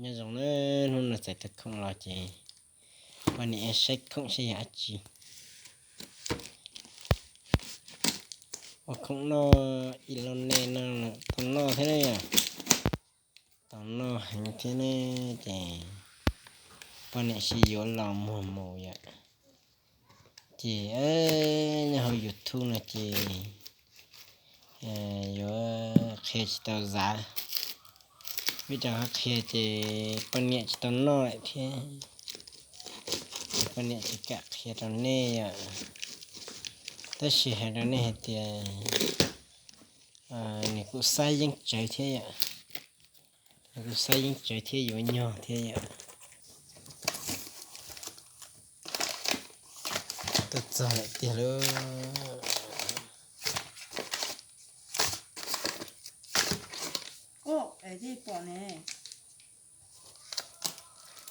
Nyob zoo na, hnub no txais tau khoom los ces poj niam saib khoom saib yog dab tsi. Ua khoom noj ib los nej no, tau noj thiab ne yom. Tau noj heev thiab ne, ces poj niam sib yuav los muag mus yom. Ces nyob hauv YouTube no ces yuav qhia tsis tau zav, vim rau qhov qhia ces poj niam tsis tau noj lawm thiab, ces poj niam tsis kam qhia rau nej yom. Tab sis hais rau nej hais tias nws kuj xab yeeb tsawv thiab yom, nws kuj xab yeeb tsawv thiab yuav nyog thiab yom. Tuaj txog lawm tiag lauj.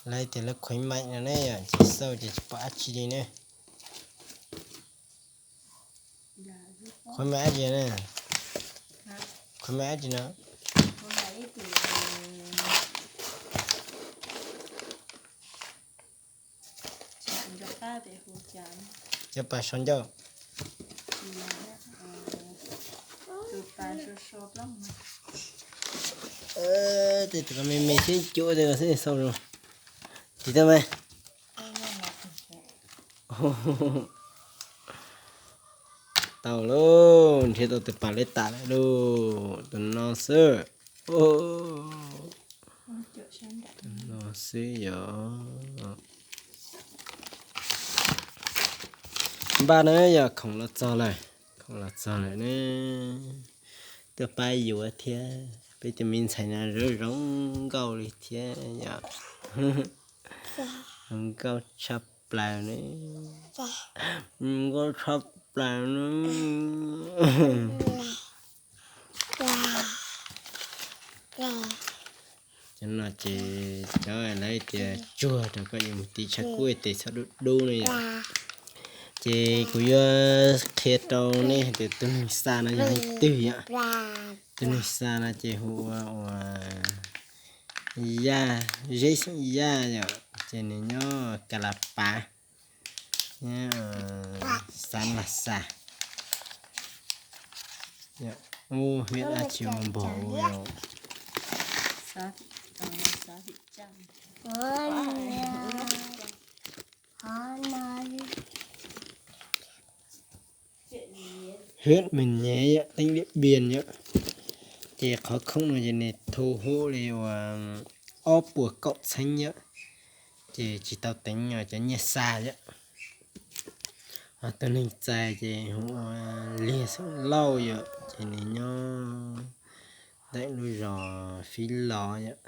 Lawv tias lawv khuv meem no ne yom, ces xauj ces tsis pom dab tsi li ne. Khuv meem dab tsi ne? Khuv meem dab tsi no? Cov pas sau ncauj. Tej tus me me xwb cuab tej xwb xauj zoo. Tsis tau me. Tau lauj, nrhiav tau tus pas lawv tas lawm lauj, tus no xwb. Tus no xwb yom. Npaj na yog khoom los txog lawm, khoom los txog lawm ne. Tuaj pab yuav thiab, peb tus me ntxhais no zoo zoo nkauj li thiab yom. Zoo nkauj tshaj plaws ne. Nkauj tshaj plaws ne. Cov no ces cov lawv tias tsuag rau koj yuav mus tiv tshav kub tes txhob dub dub ne yom. Ces kuv yuav qhia rau nej hais tias tus neeg xa no yog leej twg yom. Tus neeg xa no ces hu ua, ua Yaj, Zeb xeem Yaj yom, ces nws nyob Kas Las Pas, nyob Xav Las Xas, ub, hwb dab tsi ua npaum yom. Hwb Mws Nyem yom, teeb Diam Npiam yom. Ces qhov khoom no ces nws thu hub li uas ob puas kaum txheeb yom. Ces tsis tau teev cov nyiaj xa yom. Ho tus neeg txais ces hu ua Liag Xeem Lauj yom, ces nws nyob ntawm lub zos Fib Los yom.